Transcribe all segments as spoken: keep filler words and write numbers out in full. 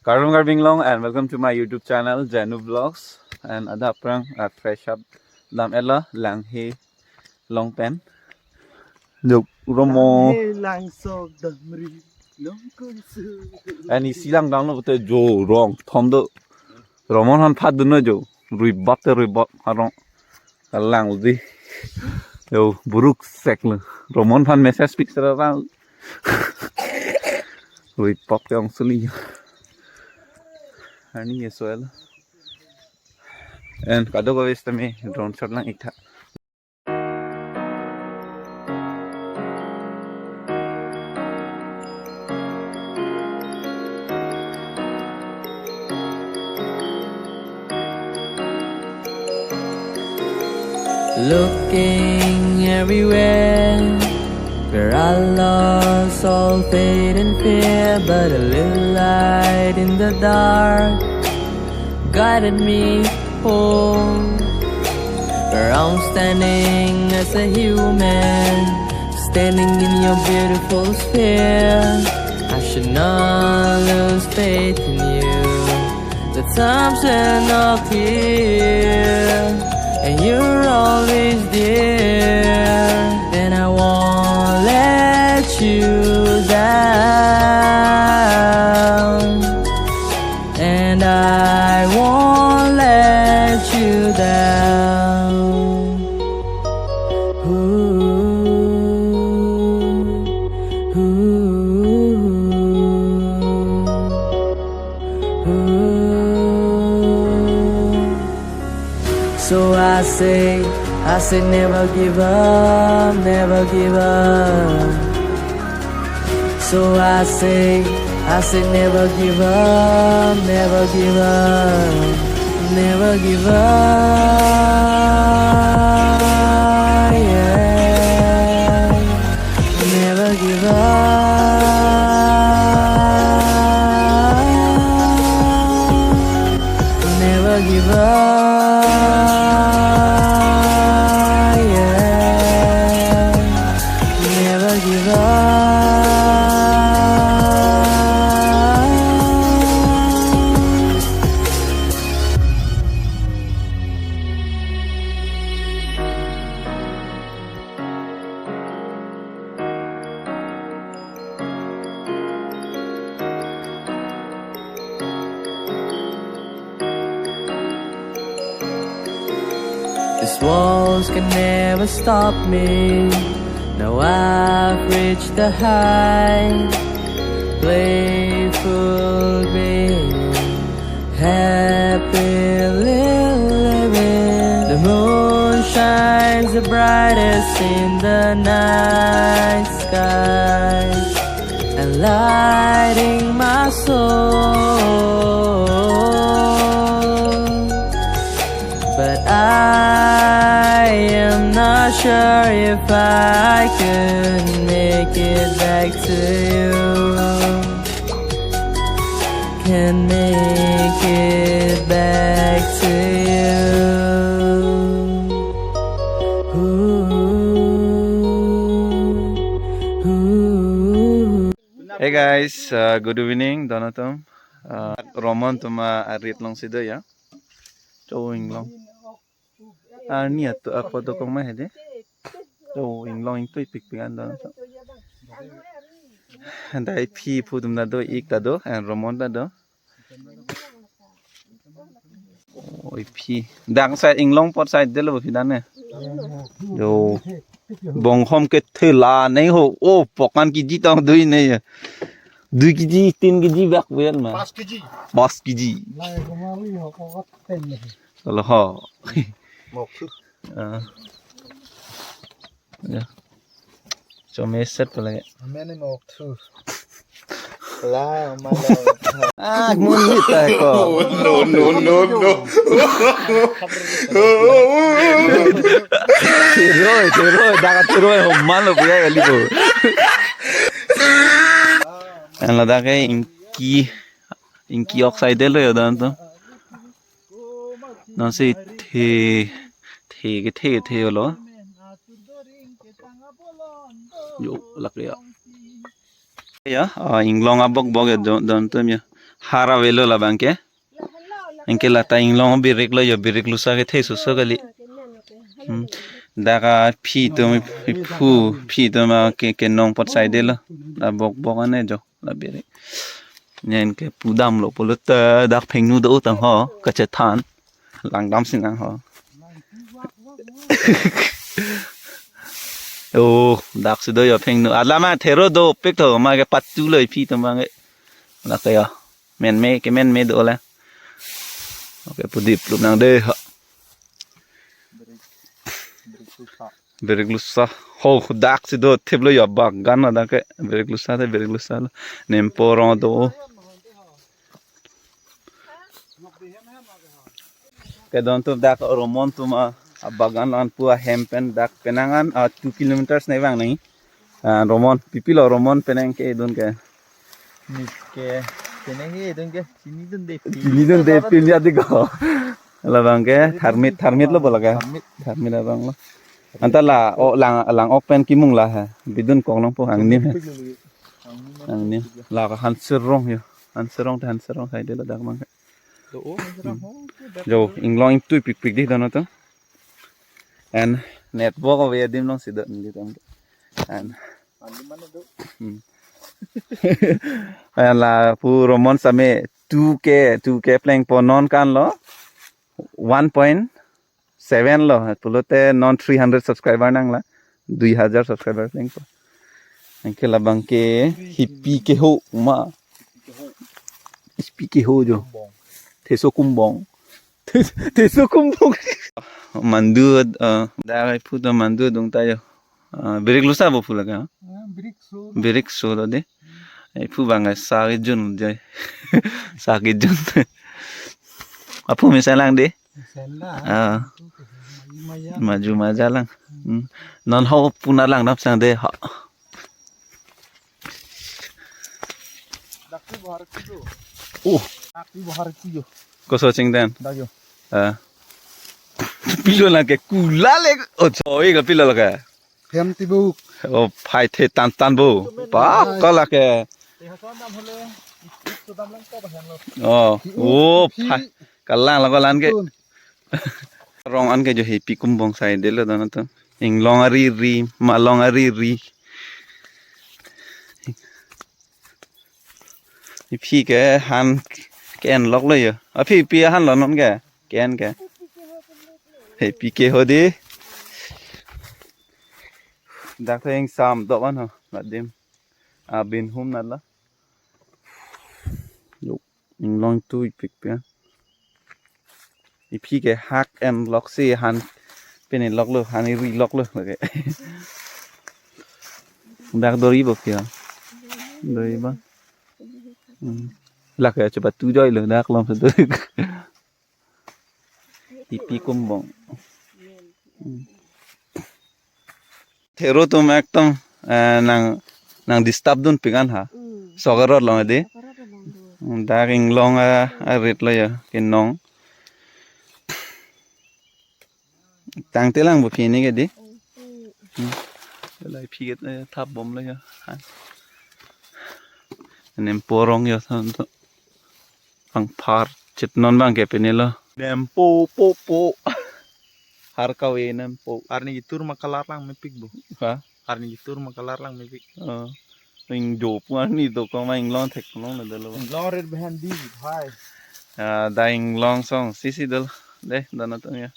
Kardom Karbi Anglong and welcome to my YouTube channel Janu Vlogs. And adap aphrang, uh, fresh up dam-etlo, langhe long pen. Jok romo. Langhe langsok damri long kunsu. And isi lang dam lo pute jo rong thom do. Romon aphan phat dunlo jo. Ruibap te ruibap arong. Kalang di. Yo, buruk sek lo. Romon aphan message pik sera rang. Ruibap te ong suli. Arni ye soil. And kadokave sitame drone shot lang ik tha. Looking everywhere, where I lost all faith and fear, but a little light in the dark guided me home. Where I'm standing as a human, standing in your beautiful sphere. I should not lose faith in you. The times are not clear, and you're always there. Then I won't let you down, and I won't let you down. Ooh, ooh, ooh. So I say, I say never give up, never give up. So I say, I say never give up, never give up, never give up, yeah. Never give up, never give up, yeah. Never give up. These walls can never stop me. Now I've reached the height, playful being, happily living. The moon shines the brightest in the night sky, enlightening my soul. But I am not sure if I could make it back to you. Can make it back to you. Ooh, ooh. Hey guys, uh, good evening, don atum. Uh, Romon atum arit alongsi do ya. Cho inglong. Arni atum ako dokok ma hede. Cho inglong ingtui pikpik an don atum. Dai phi phu atum ta do, ik ta do, and Romon ta do. Oi phi. Dang side inglong apor side delo phi dan ne. Yo. Bonghom kethe la neng ho. Oh, pokan kiji tong dui ne ya. Dui kiji, tin kiji bak vel ma. Pas kiji. Pas kiji. Lai koma wi ho ko ten ne. Lo ho. Mok thu. Ah. Ya. Cho meset pala ya. Amen mo thu. La ma la. Ah, mun ni ta ko. No, no, no, no. Tiroi, tiroi, daga tiroi ho malo puya kali ko. Ang ladak ke ingki, ingki oxide lo ya dan to. Nasi the, the kethe kethe lo. Yo, lak ya. Ya, ah, inglong abok bok ya, don, don atum ya. Har avelo labang ke. Anke lata inglong birik lo yo, birik lusa kethe suso kali. Hmm. Dak aphi atum, iphu aphi atum ke, kenong apot saidelo. La bok bok ane jo la birik. Nen ke pudamlo pulote dak phengnu do tang ho, kachethan. Langdam sinang ho. Oh, dak si do yo phengnu. Alama thero dopik tho ma ke patu lo iphi atum abang ke. La ke yo. Menme ke menme do la. Okay, pudip lup nang de ha. Birik lusa. Ho, dak si do thip lo yo bagan na dak ke. Birik lusa te birik lusa lo. Nempo rong do. Kedon atum dak Romon atum a, abagan an pu ahem pen dak penang an, ah, two kilometers ne vang nai. Ah, Romon, pipilo Romon penang kedun ke. Nis ke, penang kedun ke, chinidunde. Chinidunde pin ya di ko. Labang ke, tharmit, tharmit lo bola ke. Tharmit. Tharmit labang lo. Anta la, o lang, lang ok pen kimung la ha. Bidun kong long po angnim ha. Angnim. La ke Hanserong yo. Hanserong te Hanserong saidelo dak abang ke. Do, o, Hanserong ho. Jo, inglong ingtui pikpik di dono to. And network ave adim long si do neli tam. And Andi mana do? Hmm. And lapu Romon same two K, two K plengpo non kan lo. One point seven lo. Pulote non three hundred subscriber nang la. Dui hajar subscriber plengpo. Anke labang ke hipi keho ma. Hipi keho jo. Theso kumbong. Theso kumbong. Mandu, eh, dak iphu atum mandu adung ta yo. Eh, birik lusa bo phu la ke, ha? Ah, birik so. Birik so lo de. Iphu abang ke sakit jun jai. Sakit jun. Aphu mesen lang de. Mesen lang. Ah. Maju maja. Maju maja lang. Hmm. Non ho puna langdam sang de ha. Dak si bahar si do. Oh. Dak si bahar si yo. Koso chingdan. Dak yo. Ah. Pilo lang ke kula le. Oh, choi ke pilo lang ke. Hem tibuk. Oh, phai the tan tan bo. Pa, ko la ke. Te hasan dam hole. Itu dam lang ko bahan lo. Oh, oh, phai. Kalang la ko lan ke. Tun. Rong an ke jo hipi kumbong saidelo dono to. Inglong ariri, malong ariri. Iphi ke han ke-en lok lo yo. Aphi pi han lo non ke. Ke-en ke. Hipi keho di. Dak theng sam do an ho. Ladim. Abin hum nala. Yo. Inglong tui pikpik. Iphi ke hak en lok si han pini lok lo, han iri lok lo lake. Dak dori bo kya? Dori ba? Hmm. Lake coba tu joi lo dak lom se dori. Hipi kumbong. Hmm. Thero atum ekdom, eh, nang, nang disturb dun pik an ha. Hmm. Sok aror long adi. Sok aror long do. Hmm, dak inglong a, arit lo ya, kenong. Tangte lang bo pini ke di. Hmm. Hmm. Lai phi ke, eh, thap bom lo ya. Ha. Nempo rong ya san to. Pangphar chet non bang ke pini lo. Nempo po po. Har kave nempo. Arni kitur ma kalar lang mepik bo. Ha? Arni kitur ma kalar lang mepik. Oh. Ring jo pu arni do ko ma inglong thek long le dolo. Inglong red behan di, bhai. Ah, da inglong song sisi dolo. Deh, dono atum ya.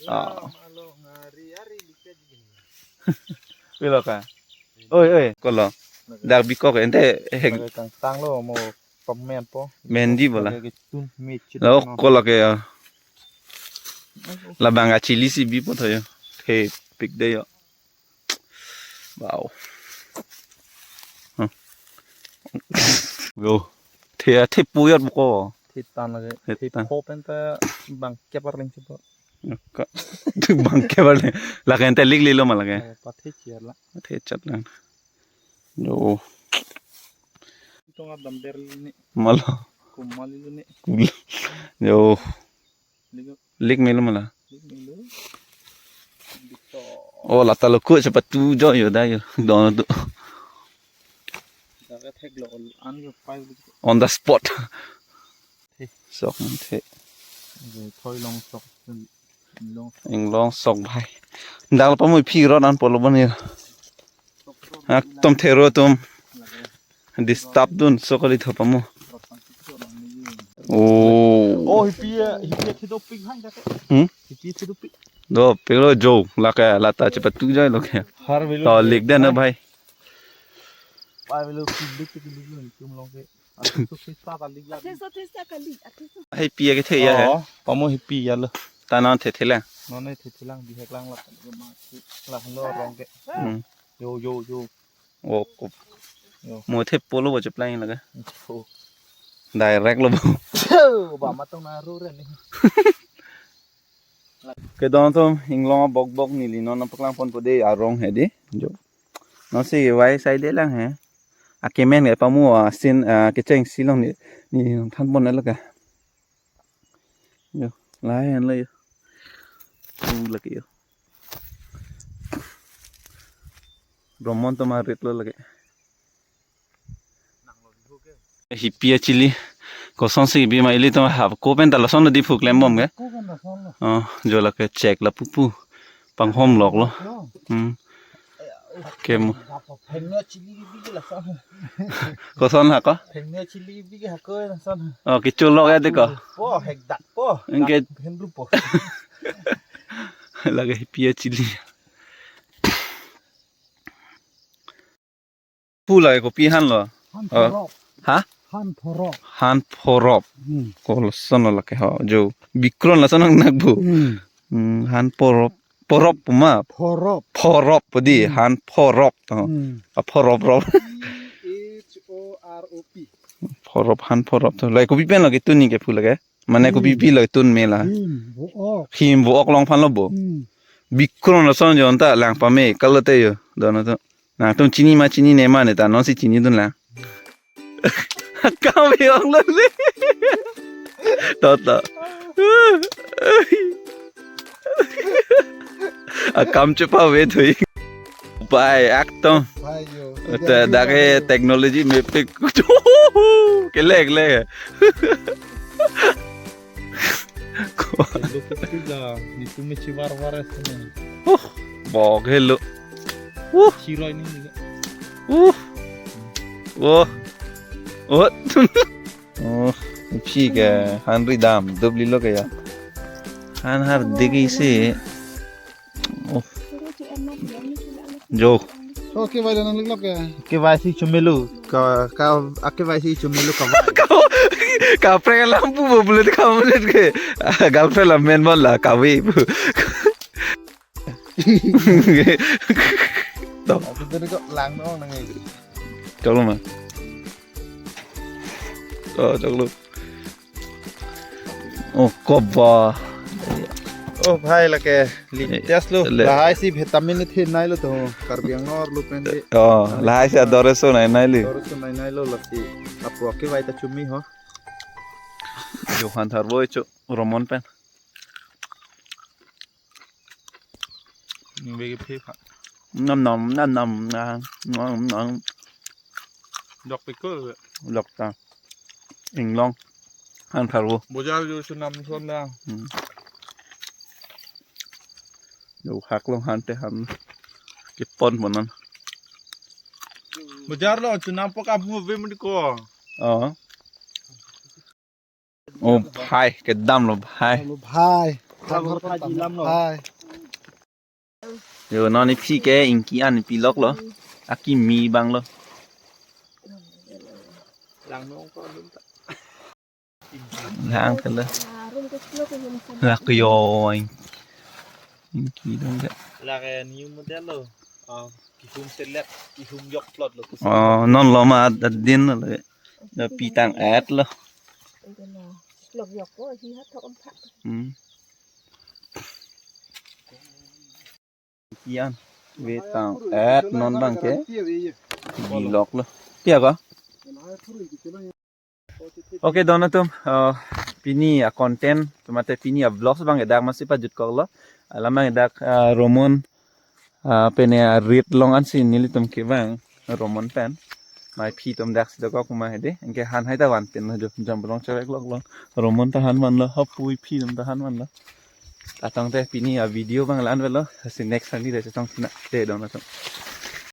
Ah. Malo ngari ari liket gini. Pilo ka? Oi, oi, kolo. Dak bikok ente hek. Lake tang tang lo mo pamen po. Mendi bola. Lake tun me chit. Lo no. Kolo ke ya. Labang a chili si bi po tho yo. Thepik de yo. Wow. Huh. Yo. The, the puyat buko. The tan lake. The tan. Pho pen ta bang kepar leng chepo. Ka, bang kepar leng. Lake ente lik lilo ma lake. Eh, pathe chiar la. Pathe chat lang. Yo. Tung adam ber ni. Malo. Kumali ni. Yo. Lik. Lik melo mala. Lik melo. Bito. Oh, lata lo ku sepatu jo yo da yo. Dono tu. Dak ke Thek lo, an yo pai lo. On the spot. Sok the. Thoi long sok. Long. Inglong sok bhai. Dal pamu phi rot an polo bani. Ekdom thero atum disturb dun so kali tho pamu. Oh. Oh, hipi, hipi thidopik hai jake. Hmm? Hipi thidopik. Dopik lo jo, lake lata chepatu jai lo ke. Har velo. To lik den na bhai. Pai velo, lik, lik, lik, lik, tum long ke. Athis, athis, ta kali ya. Athis, athis, ta kali, athis. Hipi ke the ya he. Oh, pamu hipi ya lo. Ta non the the lang. Non the the lang, bihek lang la. La lo rong ke. Hmm. Yo, yo, yo. Oh, kop. Yo. Mo the polo bo cheplang lake. Oh. Direct lo bo. Ba matong na ru re ni. Kedon atum inglong bok bok neli non paklang ponpo de arong he di. Jo. Non si vai sai de lang he. Akemen ke pamu asin, ah, kecheng silong ni, ni than pon lake. Yo, lahai henlo yo. Pu lake yo. Bromon to marit lo lake. Hipi achili. Kosonsi bi ma ilitum hap ko pen ta lason lo di phuk lembom ke. Ko pen lason lo. Oh, jo lake chek la pupu. Panghom lok lo. Lo. Hmm. Kemo. Phengno chili bi ke lason. Koson hako? Phengno chili bi ke hako lason. Oh, kechulok ya deko. Po, hek dak po. Enke. Dak henru po. Lake hipi achili. Pu lake kopi han lo. Han, oh, phorop. Ha? Han phorop. Han phorop. Hmm. Koloson lo lake ho jo. Bikron lason nang nak bu. Hmm. Hmm, han phorop. Phorop pu ma. Phorop. Phorop pu di. Hmm. Han phorop to. Hmm. A phorop rop. P H O R O P. Phorop, han phorop to. Lake kopi pen lake tuni ke pu lake. Mane, hmm, kopi pi lo tun me la. Him vo-ok. Him vo-ok long phan lo bo. Hmm. Bikron lason jo ta lang pame kalo te yo. Don atum. Nangtum chini ma chinine ma ne ta non si chini dun lang. Akam ong lo le. To to. Akam chepave thui. Pai ekdom. Pai yo. Te dak ke technology mepik. Kelek le. Ko. Lo kepila, nitum me chivar var es ne. Uh, bok helo. Uh. Chiroi ni. Uh. Oh. Oh. Oh, phi ke hanri dam, dubli lo ke ya. Han har digi si. Oh. Jo. Oh, kevai nang lik lok ya. Kevai si chomelo. Ka, ka, akevai si chomelo kavai. Ka, kaprek alam pu bo bulet ka bulet ke. Girlfriend la men mon la kavai pu. To. Aku tadi kok lang dong nang ini. Chok lo ma. Oh, chok lo. Oh, koba. Oh, bhai, lake lik, eh, test lo. Le. Lahai si vitamin ni thin nai lo to. Karbi Anglong arlo pen di. Oh, lahai si adore so nai nai li. Adore so nai nai lo lasi. Apo akevai ta chumi ho. Johan thar boi cho Romon pen. Begi phi pha. Nam nam nam nam nam nam nam. Dok pikul. Dok ta. Inglong. Han thar vo. Bojar jo sunam son da. Hmm. Jo hak long han te han. Kepon monan. Bojar lo sunam po kamu ve mudi ko. Oh. Oh, bhai, kedam lo, bhai. Lo, bhai. Bhai. Yo, non ni phi ke ingki an pilok lo. Akimi bang lo. Lang nong ko dun ta. Lang ke lo. Lak yo, ing-, ingki dong ke. Lak, eh, new model lo. Ah, kihum selek, kihum yok plot lo. Oh, non lo ma ad-, adin lo. Lo pi tang-et lo. Lok yok ko hi hat thok om thak. Hmm. Kian ve tang-et non bang ke. Bilok lo. Pia ka? Oke, don atum, eh, pini a-content, mate pini a-vlogs bang ke dak masi pajut kok lo. Alam bang ke dak, eh, Romon, eh, pene a-rit long ansi nelitum kevang Romon pen. Mai phi atum dak si dokok ma hedi. Anke han hai ta vanpinlo jo. Jambulong chevek lok long. Romon ta han vanlo. Hopui phi atum ta han vanlo. Atangte pini a video abang la-an avelo. Si next arni ta chetong sinang. Te dong atum.